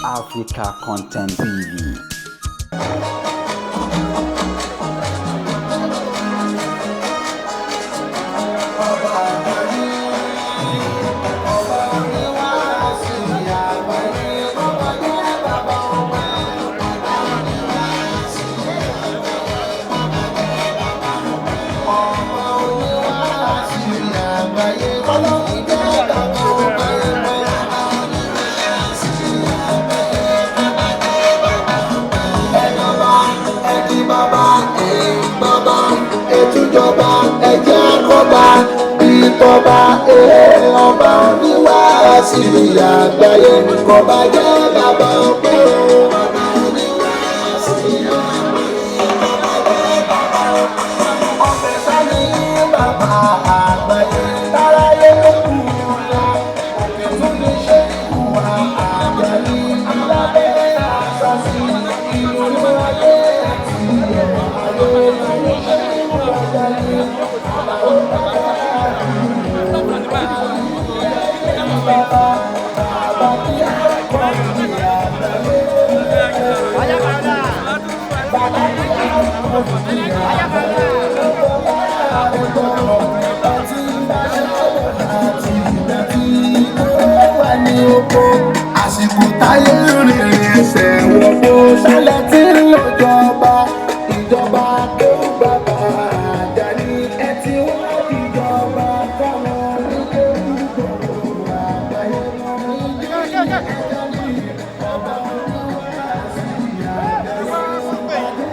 Africa Content TV. Ẹtújọba ẹjẹ akọba ìtọba ọba oníwàásí àgbáyé kọba jẹ́ bàbá ọpẹ́ o. Ọba oníwàásí àgbáyé kọba jẹ́ bàbá ọpẹ́. Ọbẹ̀ sani bàbá àgbáyé táráyé ló kù lọ. Òkè tún ní ṣe ìhùwà àjàní alábẹ́ àṣàṣì ìlú ayé àti ẹ̀wọ̀n ayé tún ní ṣe ìhùwà àjàní. Àsìkò táyé rìnrìn ẹsẹ̀ wọ̀pọ̀ sálẹ̀ tí ń lò jọba ìjọba tó bàbá Àjàní ẹ ti wá ìjọba fáwọn oníkéwù gbogbo àgbáyé níjẹ́ Àjàní ọba oníwàásí àgbáyé.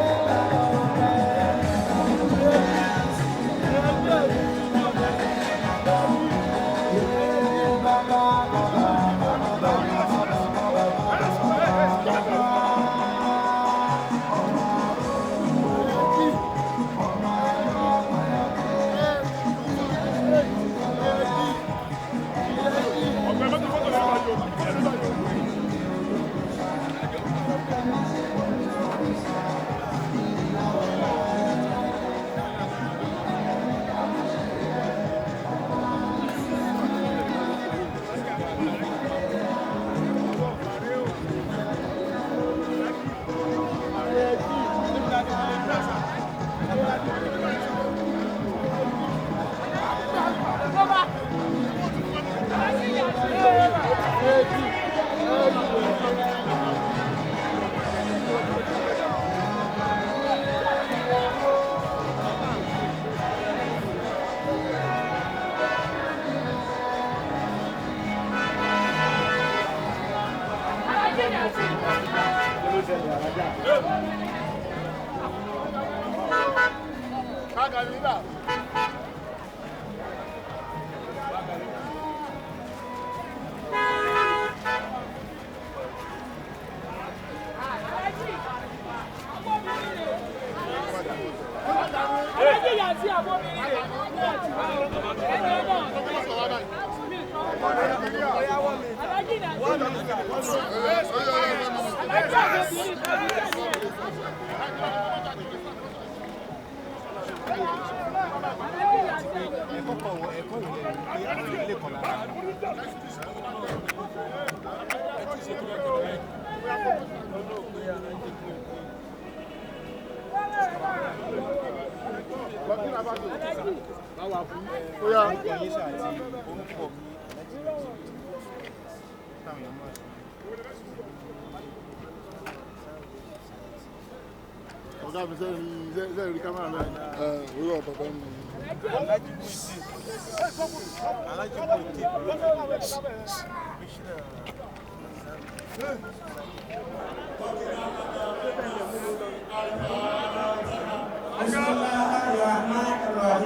Ọ̀gá mi sẹ́yìn rí kámẹ́rà náà orí ọ̀ bàbá mi.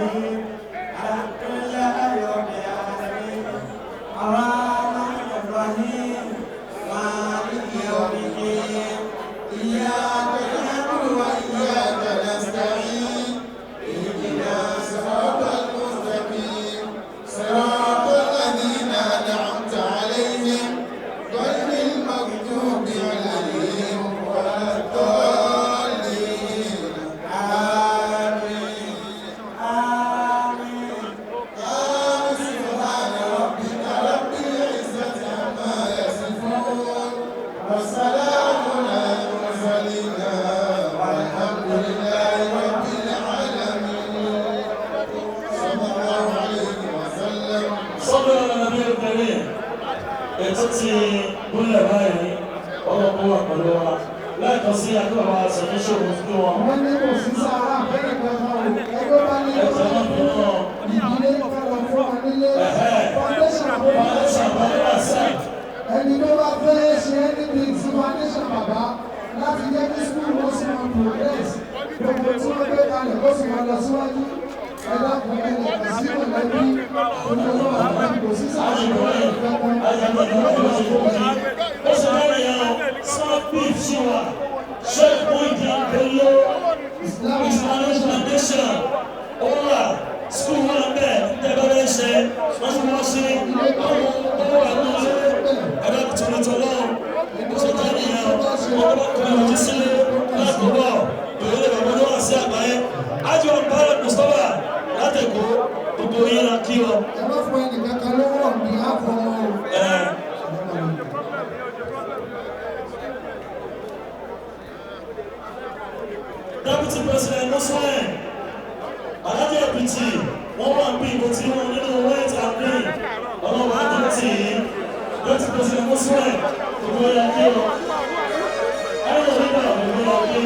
Amin. Ètò ti gúnlẹ̀ báyìí, ọlọ́pọ̀ wà pẹ̀lú wa. Lẹ́ẹ̀kan sí akọ́wà sọ̀rọ̀ fún wọn. Wọ́n ní kò sí sáárà bẹ́ẹ̀ kankan o. Ẹgbẹ́ bá ní Ẹ̀jẹ̀ náà bí wọn. ìdílé fẹ́ lọ fún wọn nílé. Foundation Foundation bàbá sẹ́ẹ̀. ẹni tó bá fẹ́ ṣe anything sí foundation bàbá láti jẹ́ kí school wọn sì máa progress, gbogbo tí wọ́n gbé kalẹ̀ kó sì máa lọ síwájú. Ẹ dákun, ẹ lè kàn sí mọ̀lẹ́bí olùkọ́ àwọn kò sí sáárà bẹ́ẹ̀ kankan. Ó ṣe lọ́rọ̀ yẹn o, small beef ṣì wà. Sheikh Muhyiddin Bello Islamic Foundation ó wà, school wà bẹ́ẹ̀ tẹ́ bá fẹ́ ṣe wọ́n ti wọ́n ṣe àwọn owó wà ní ilé ẹ̀rọ tòlótòló. Ó ṣe jẹ́ nìyẹn o, wọ́n bá kọ́ ẹ̀rọ sílé lákòóbọ̀ ìwé bàbá tó wà sí àgbáyé. Ájú Ọ̀pá Mustapha látẹ̀kọ́ gbogbo yín la kí ọ. Ẹ má fún ẹnì kankan lówó on behalf ọmọ o. Deputy President Muslim Alhaji Apiti, wọ́n wà bí ìbò tí wọ́n nínú white and green ọlọ́wọ́ àdúrótì yìí. Deputy President Muslim, gbogbo ya kí ọ. Ayọ̀ nígbà gbogbo ya kí.